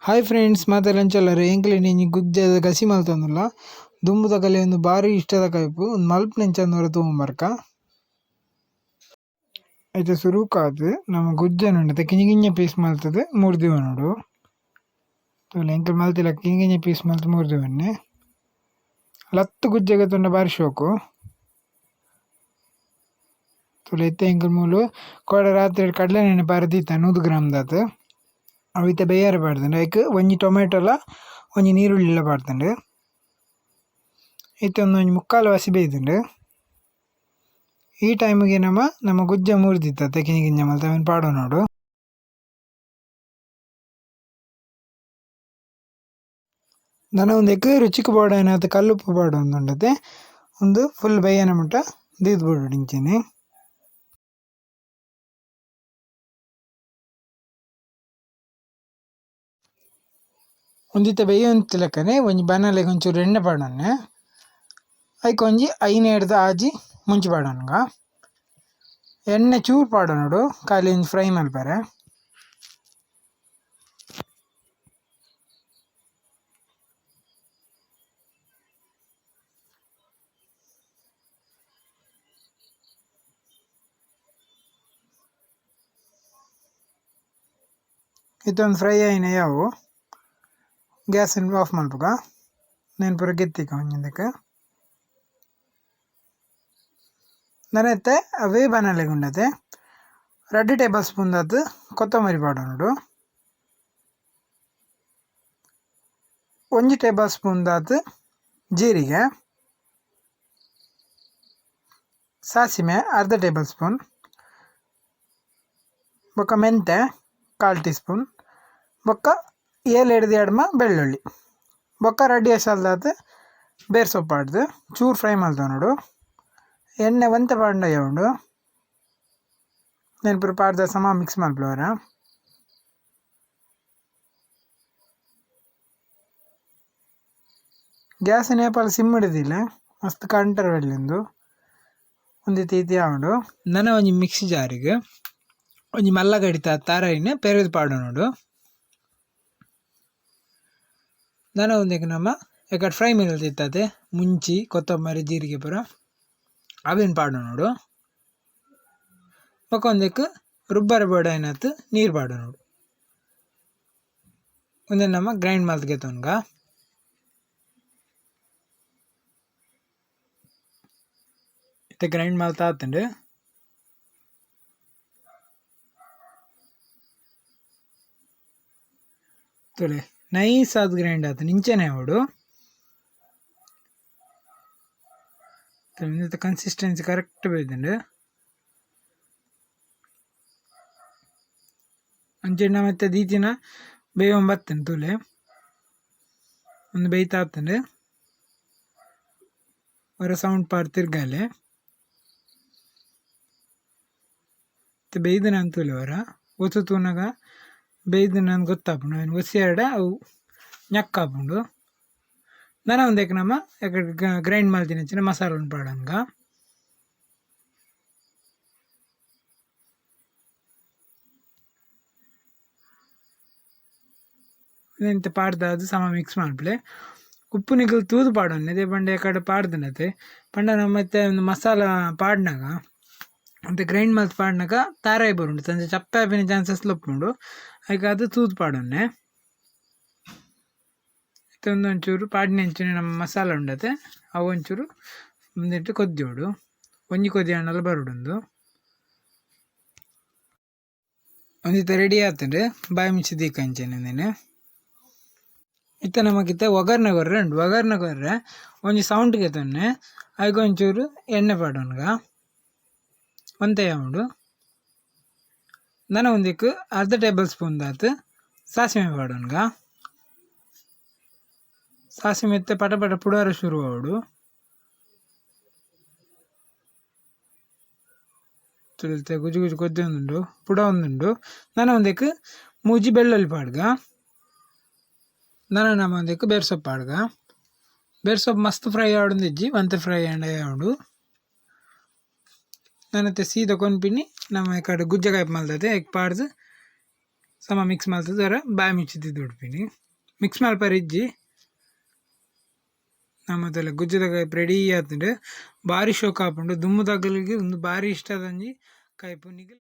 Hi friends, ಮಾತೆಲ್ಲ ಎಂಕ್ಲೆನ ಒಂಜಿ ಗುಜ್ಜೆದ ಗಸಿ ಮಲ್ತೊಂದುಲ್ಲ. ದುಂಬುದ ಕಲೆ ಒಂದು ಬಾರಿ ಇಷ್ಟದ ಕೈಪು ಒಂದು ಮಲ್ಪುನೆಂಚ ಅಂದ್ ತೂವೊಂಬರ್ಕ. ಐತ ಸುರುಕಾದ್ ನಮ ಗುಜ್ಜೆನ್ ಉಂಡತೆ ಕಿಂಜಿ ಕಿಂಜ ಪೀಸ್ ಮಲ್ತುದು ಮೂರ್ದಿವೊನೊಡು. ತೂಲೆ ಎಂಕುಲು ಮಲ್ತಿಲಕ ಕಿಂಜಿ ಕಿಂಜ ಪೀಸ್ ಮಲ್ತ್ ಮೂರ್ದಿವೊನ್ನೆ. ಲತ್ತ್ ಗುಜ್ಜೆಗ್ ತೂಂಡ ಬಾರಿ ಶೋಕು. ತೂಲೆ ಇತ್ತೆ ಎಂಕುಲು ಮೂಲು ಕೋಡೆ ರಾತ್ರಿ ಕಡಲೆ ನೆನೆ ಪಾರ್ ದೀತ 100 ಗ್ರಾಮ್ ದಾತ್. ಅವು ಇತ್ತೆ ಬೇಯರೆ ಪಾಡ್ದ್ಂಡ್ ಐಕ್ ಒಂಜಿ ಟೊಮೆಟೊಲ ಒಂಜಿ ನೀರುಳ್ಳಿಲ ಪಾಡ್ದ್ಂಡ್. ಇತ್ತೆ ಒಂಜಿ ಮುಕ್ಕಾಲು ವಾಸಿ ಬೇಯ್ದ್ಂಡ್. ಈ ಟೈಮಿಗೆ ನಮ ನಮ್ಮ ಗುಜ್ಜೆ ಮೂರ್ದಿತ್ತತೆ ಕಿಂಜಿ ಕಿಂಜ ಮಲ್ತ್ ಅವೆನ್ ಪಾಡೊನೊಡು. ನನ ಉಂದೆಕ್ ರುಚಿಕ್ ಬೋಡಾಯಿನಾತ್ ಕಲ್ಲುಪ್ಪು ಪಾಡೊಂದುಂಡತೆ ಉಂದು ಫುಲ್ ಬೇಯನ ಮುಟ ದೀದ್ ಬೋಡು ಇಂಚೆನೆ. ಉಂದಿತ್ತೆ ಬೇಯೊಂತಿಲಕನೆ ಒಂಜಿ ಬಾಣಲೆಗ್ ಒಂಚೂರು ಎಣ್ಣೆ ಪಾಡೊನ್ನೆ. ಐಕ್ ಒಂಜಿ 5 6 ಮುಂಚಿ ಪಾಡೊನ್ಗ. ಎಣ್ಣೆ ಚೂರು ಪಾಡೊನೊಡು ಖಾಲಿ ಒಂಜಿ ಫ್ರೈ ಮಲ್ಪರೆ. ಇತ್ತೆ ಒಂದು ಫ್ರೈ ಆಯಿನ ಯಾವು ಗ್ಯಾಸ್ ಆಫ್ ಮಲ್ಪುಗ. ನೆನ್ ಪೂರ ಗೆತ್ತಿಕ ಒಂಜೊಂದೆಕ್. ನನ ಇತ್ತೆ ಅವೇ ಬಾಣಲೆಗ್ ಉಂಡತೆ 2 ಟೇಬಲ್ ಸ್ಪೂನ್ ದಾತ್ ಕೊತ್ತಂಬರಿ ಪಾಡೊನೊಡು. 1 ಟೇಬಲ್ ಸ್ಪೂನ್ ದಾತ್ ಜೀರಿಗೆ. ಸಾಸಿವೆ ಅರ್ಧ ಟೇಬಲ್ ಸ್ಪೂನ್. ಬೊಕ್ಕ ಮೆಂತೆ 1/4 ಟೀ ಸ್ಪೂನ್. ಬೊಕ್ಕ 7 ಎಡ್ಮ ಬೆಳ್ಳುಳ್ಳಿ. ಬೊಕ್ಕ ರೆಡಿ ಎಸಲ್ದಾತ್ ಬೇರ್ ಸೊಪ್ಪು ಪಾಡ್ದು ಚೂರು ಫ್ರೈ ಮಲ್ತೊನೊಡು. ಎಣ್ಣೆ ಒಂತೆ ಪಾಡ್ಂಡ ಉಂಡು. ನೆನ್ ಪೂರ ಪಾಡ್ದ್ ಸಮ ಮಿಕ್ಸ್ ಮಲ್ಪುವರ. ಗ್ಯಾಸ್ ನೇಪಾಲ ಸಿಮ್ ಇಡುದಿಲ್ಲ ಮಸ್ತ್ ಕಂಟರ್ ಬಲ್ಲಿಂದು ಒಂದಿತ್ತೆ ಇತಿ ಆವೊಡು. ನನ ಒಂಜಿ ಮಿಕ್ಸಿ ಜಾರಿಗೆ ಒಂಜಿ ಮಲ್ಲ ಗಡಿತ ತಾರಾಯಿನ್ ಪೆರೆದ್ ಪಾಡೊನೊಡು. ನನ ಉಂದೆಕ್ ನಮ ಎಕಡ್ ಫ್ರೈ ಮಲ್ತಿತ್ತತೆ ಮುಂಚಿ ಕೊತ್ತಂಬರಿ ಜೀರಿಗೆ ಪೂರ ಅವೆನ್ ಪಾಡೊನೊಡು. ಬೊಕ ಉಂದೆಕ್ ರುಬ್ಬರೆ ಬೋಡಾಯಿನಾತ್ ನೀರು ಪಾಡೊನೊಡು. ಉಂದೆನ್ ನಮ ಗ್ರೈಂಡ್ ಮಲ್ತ್ ಗೆತೊನ್ಗ. ಇತ್ತೆ ಗ್ರೈಂಡ್ ಮಲ್ತ್ ಆತುಂಡು. ತೂಲೆ ನೈಸ್ ಆದ್ ಗ್ರೈಂಡ್ ಆತುಂಡು ಇಂಚೆನೆ ಆವೊಡು. ಉಂದೆತ ಕನ್ಸಿಸ್ಟೆನ್ಸಿ ಕರೆಕ್ಟ್ ಬೈದ್ಂಡ್. ಅಂಚನೆ ನಮ ಇತ್ತೆ ದೀತಿನ ಬೇಯೊಂದು ಬತ್ತುಂಡು ತೂಲೆ. ಉಂದು ಬೇಯ್ತ ಆತುಂಡು. ಒರ ಸೌಂಡ್ ಪಾಡ್ ತಿರ್ಗಾಲೆ. ಇತ್ತೆ ಬೇಯ್ದಿನ ತೂಲೆ ಒರ ಒತ್ತು ತೂನಗ ಬೇಯ್ದಿನ ಗೊತ್ತಾಪುಂಡು ಐನ್ ಒಸಿಯರ್ಡ ಅವು ñಕ್ಕಾಪುಂಡು. ನನ ಉಂದೆಕ್ ನಮ ಗ್ರೈಂಡ್ ಮಲ್ತಿನಂಚಿನ ಮಸಾಲೆನ್ ಪಾಡೊನ್ಗ. ಉಂದೆನ್ ಇತ್ತೆ ಪಾಡ್ದಾದ್ ಸಮ ಮಿಕ್ಸ್ ಮಲ್ಪುಲೆ. ಉಪ್ಪು ನಿಕುಲು ತೂದು ಪಾಡೊನ್ನೆ ದಾಯೆ ಪಂಡ ಎಕಡೆ ಪಾಡ್ದನತೆ ಪಂಡ ನಮ ಇತ್ತೆ ಒಂದು ಮಸಾಲ ಪಾಡ್ನಗ ಒಂತೆ ಗ್ರೈಂಡ್ ಮಲ್ತ್ ಪಾಡ್ನಗ ತಾರಾಯಿ ಬರುಂಡು ಅಂಚ ಚಪ್ಪೆ ಆಪಿನ ಚಾನ್ಸಸ್ ಲ ಉಪ್ಪುಂಡು ಐಕಾದ್ ತೂದು ಪಾಡೊನ್ನೆ. ಇತ್ತೆ ಉಂದು ಒಂಚೂರು ಪಾಡಿನಂಚಿನ ನಮ್ಮ ಮಸಾಲ ಉಂಡತೆ ಅವು ಒಂಚೂರು ಉಂದೆಟ್ ಕೊದ್ದಿಯೊಡು. ಒಂಜಿ ಕೊದಿ ಆಂಡಲ ಬರೊಡು ಉಂದು. ಒಂದಿತ್ತೆ ರೆಡಿ ಆತುಂಡು ಬಾಯಿ ಮುಚ್ಚಿ ದೀಕ ಅಂಚನೆ ಉಂದೆನ್. ಇತ್ತೆ ನಮಕ್ ಇತ್ತೆ ಒಗ್ಗರಣೆ ಕೊರ್ರೆ ಉಂಡು. ಒಗ್ಗರಣೆ ಕೊರ್ರೆ ಒಂಜಿ ಸೌಂಟ್ ಗೆತೊನ್ನೆ ಐಕ್ ಒಂಚೂರು ಎಣ್ಣೆ ಪಾಡೊನ್ಗ. ಒಂತೆ ಆವೊಡು. ನನ ಉಂದೆಕ್ ಅರ್ಧ ಟೇಬಲ್ ಸ್ಪೂನ್ ದಾತ್ ಸಾಸಿವೆ ಪಾಡೊನ್ಗ. ಸಾಸಿವೆ ಇತ್ತೆ ಪಟ ಪಟ ಪುಡಾರೆ ಶುರು ಆವೊಡು. ತೂಲೆ ಗುಜು ಗುಜು ಕೊದ್ದೊಂದುಂಡು ಪುಡವೊಂದುಂಡು. ನನ ಉಂದೆಕ್ 3 ಬೆಳ್ಳುಳ್ಳಿ ಪಾಡ್ಗ. ನನ ನಮ ಉಂದೆಕ್ ಬೇರ್ ಸೊಪ್ಪು ಪಾಡ್ಗ. ಬೇರ್ ಸೊಪ್ಪು ಮಸ್ತ್ ಫ್ರೈ ಆವೊಡುಂದಿಜ್ಜಿ ಒಂತೆ ಫ್ರೈ ಆಂಡ ಆವೊಡು. ನನ ಇತ್ತೆ ಸೀದ ಕೊನ್ಪಿನಿ ನಮ್ಮ ಈ ಕಡೆ ಗುಜ್ಜೆ ಕಾಯಿಪ್ ಮಲ್ತದೆ ಐಕ್ ಪಾಡ್ದ್ ಸಮ ಮಿಕ್ಸ್ ಮಲ್ತುದು ಒರ ಬಾಯಿ ಮುಚ್ಚಿದ್ ಉಡ್ಪಿನಿ ಮಿಕ್ಸ್ ಮಲ್ಪರೆ ಇಜ್ಜಿ. ನಮ ತೂಲೆ ಗುಜ್ಜೆದ ಕೈಪು ರೆಡಿ ಆತುಂಡು. ಬಾರಿ ಶೋಕು ಆಪುಂಡು ದುಂಬುದಕುಲೆಗ್ ಉಂದು ಬಾರಿ ಇಷ್ಟದ ಒಂಜಿ ಕೈಪು ನಿಕುಲು.